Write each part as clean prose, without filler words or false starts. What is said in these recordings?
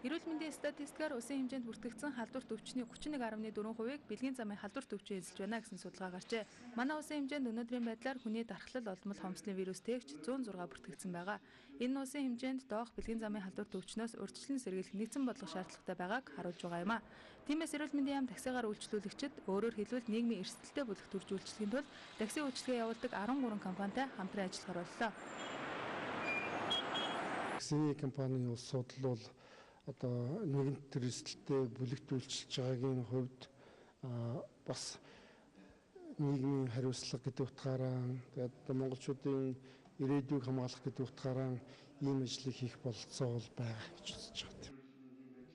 Эрүүл мэндийн статистикаар улсын хэмжээнд бүртгэгдсэн халдварт өвчний 31.4%-ийг бэлгийн замын халдварт өвчин эзэлж байна гэсэн судалгаа гарчээ. Манай улсын хэмжээнд өнөөдрийн байдлаар хүний дархлал олдмол хомсдолын вирус тээгч 106 бүртгэгдсэн байгаа. Энэ улсын хэмжээнд доох бэлгийн замын халдварт өвчнөөс урьдчилан сэргийлэх нэгдсэн бодлого шаардлагатай байгааг харуулж байгаа юм а. Тиймээс эрүүл мэндийн яам таксигаар үйлчлүүлэгчид, өөрөөр хэлбэл, нийгмийн эрсдэлтэй бүлэгт төрж үйлчлэхийн тулд такси үйлчилгээ явуулдаг 13 компанитай хамтран ажиллахаар боллоо. Такси компанийн улсууд л бол одоо нэгэнт эрсдэлтэй бүлэгт үйлчилж байгаагийн хувьд бас нийгмийн хариуцлага гэдэг утгаараа, тэгээд одоо монголчуудын ирээдүйг хамгаалах гэдэг утгаараа ийм ажлыг хийх бололцоо бол байгаа гэж үзэж байгаа.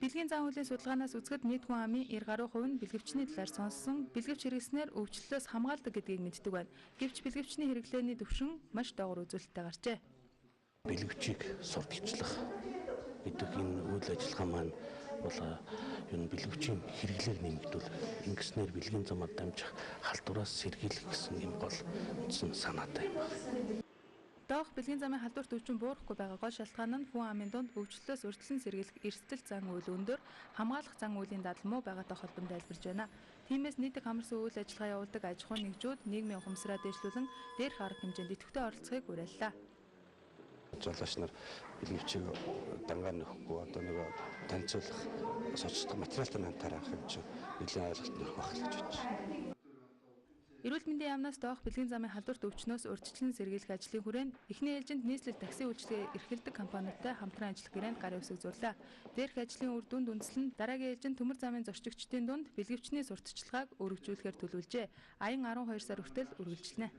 Бэлгийн зан үйлийн судалгаанаас үзэхэд нийт хүн амын 90 гаруй хувь нь бэлгэвчний талаар сонссон, бэлгэвч хэрэглэснээр өвчлөлөөс хамгаалдаг гэдгийг мэддэг байна. Гэвч бэлгэвчний хэрэглээний түвшин маш доогуур үзүүлэлттэй гарчээ. Бэлгэвчийг сурталчлах гэдэг энэ үйл ажиллагаа маань бол юу бэлгэвчийн хэрэглээг нэмэгдүүлэх, ингэснээр бэлгийн замаар дамжих халдвараас сэргийлэх гэсэн юм гол үндсэн санаатай юм байна. Доох бэлгийн замын халдварт өвчин буурахгүй байгаа гол шалтгаан нь хүн амын дунд өвчлөлөөс урьдчилан сэргийлэх эрсдэл зан үйл өндөр, хамгаалах зан үйлийн дадал муу байгаатай холбон тайлбарж байна. Тиймээс нийтэг хамарсан үйл ажиллагаа явуулдаг аж ахуйн нэгжүүд нийгмийн ухамсараа дэвшлүүлэн дээрх арга хэмжээнд идэвхтэй оролцохыг уриаллаа. Жолооч нар бэлгэвчийг дангаар нөхгүй одоо нөгөө танилцуулах судалгаа материалтай хамтаар авах юм чинь нэлийн ойлголт нөх байх л гэж бодож байна. Эрүүл мэндийн яамнаас доох бэлгийн замын халдварт өвчнөөс урьдчилан сэргийлэх ажлын хүрээнд эхний ээлжинд нийслэл такси үйлчилгээ эрхэлдэг компаниудтай хамтран ажиллах гэрээнд гарын үсэг зурлаа. Дээрх ажлын үр дүнд үндэслэн дараагийн ээлжинд төмөр замын зорчигчдын дунд бэлгэвчний сурталчилгааг өргөжүүлэхээр төлөвлөжээ. Аян 12 сар хүртэл үргэлжлэнэ.